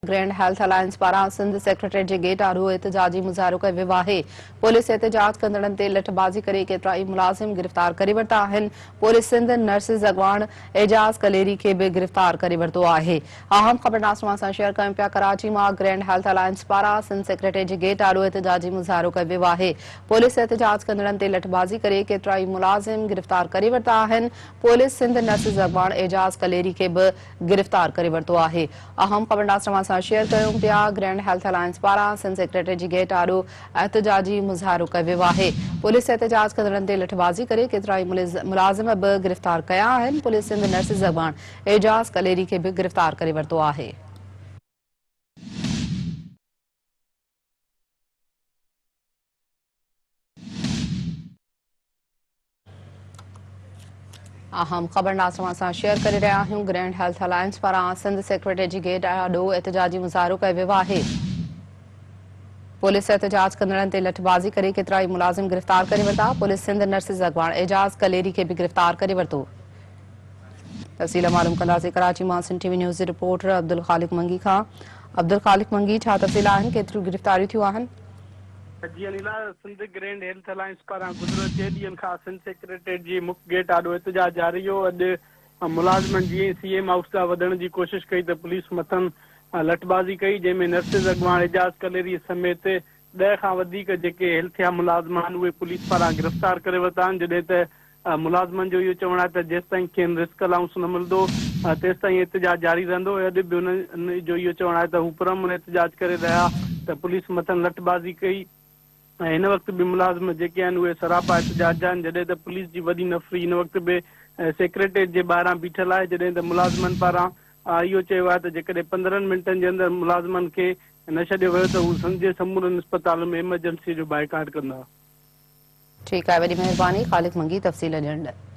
Grand health alliance پاران Sindh secretariat جي gate آڏو احتجاجي مظاهرو ڪيو ويو آهي. پوليس احتجاج ڪندڙن تي لٺبازي ڪري ڪيترائي ملازم گرفتار ڪري ورتا آهن. پوليس سنڌ نرسز اڳواڻ اعجاز ڪليري کي به گرفتار ڪري ورتو آهي. اهم خبر ناظرين اوهان سان شيئر ڪيون پيا ڪراچي مان گرينڊ هيلٿ الائنس پاران سنڌ سيڪريٽريٽ جي گيٽ آڏو احتجاجي مظاهرو ڪيو ويو آهي. پوليس احتجاج ڪندڙن تي لٺبازي ڪري ڪيترائي ملازم گرفتار ڪري ورتا آهن. پوليس سنڌ نرسز اڳواڻ اعجاز ڪليري کي به گرفتار ڪري ورتو آهي. اهم خبر ناظرين اوهان سان شيئر ڪيون پيا گرينڊ هيلٿ الائنس پاران سنڌ سيڪريٽريٽ جي گيٽ آڏو احتجاجي مظاهرو ڪيو ويو آهي. پوليس احتجاج ڪندڙن تي لٺبازي ڪري ڪيترائي ملازم به گرفتار ڪيا آهن. پوليس سنڌ نرسز اڳواڻ اعجاز ڪليري کي به گرفتار ڪري ورتو آهي. اهم خبر ناظرين اوهان سان شيئر ڪري رهيا آهيون گرينڊ هيلٿ الائنس پاران سنڌ سيڪريٽريٽ جي گيٽ آڏو احتجاجي مظاهرو ڪيو ويو آهي پوليس احتجاج ڪندڙن تي لٺبازي ڪري ڪيترائي ملازم گرفتار ڪري ورتا پوليس سنڌ نرسز اڳواڻ اعجاز ڪليري کي به گرفتار ڪري ورتو تفصيل معلوم ڪنداسين ڪراچي مان سنڌ ٽي وي نيوز جي رپورٽر عبدالخالق منگي کان عبدالخالق منگي ڇا تفصيل آهن ڪيتريون گرفتاريون ٿيون آهن جي Aneela, Sindh grand health alliance پاران گذريل چئن ڏينهن کان سنڌ سيڪريٽريٽ جي مک گيٽ آڏو احتجاج جاري هو. اڄ ملازمن جيئن ئي سي ايم هائوس ڏانهن وڌڻ جي ڪوشش ڪئي ته پوليس مٿن لٺبازي ڪئي، جنهن ۾ نرسز اڳواڻ اعجاز ڪليري سميت 10 کان وڌيڪ جيڪي هيلٿيا ملازم آهن اهي پوليس پاران گرفتار ڪري ورتا آهن، جڏهن ته ملازمن جو اهو چوڻ آهي ته جيستائين کين رسڪ الائونس نه ملندو تيستائين احتجاج جاري رهندو ۽ اڄ به انهن جو اهو چوڻ آهي ته هو پرامن احتجاج ڪري رهيا ته پوليس مٿن لٺبازي ڪئي ۽ هن وقت به ملازم جيڪي آهن اهي سراپا احتجاج آهن جڏهن ته پوليس جي وڏي نفري هن وقت به سيڪريٽريٽ جي ٻاهران بيٺل آهي جڏهن ته ملازمن پاران اهو چيو آهي ته جيڪڏهن 15 منٽن جي اندر ملازمن کي نه ڇڏيو ويو ته هو سنڌ جي سمورن اسپتالن ۾ ايمرجنسي جو بائيڪاٽ ڪندا. ٺيڪ آهي وڏي مهرباني خالق منگي تفصيل ڏيڻ لاء.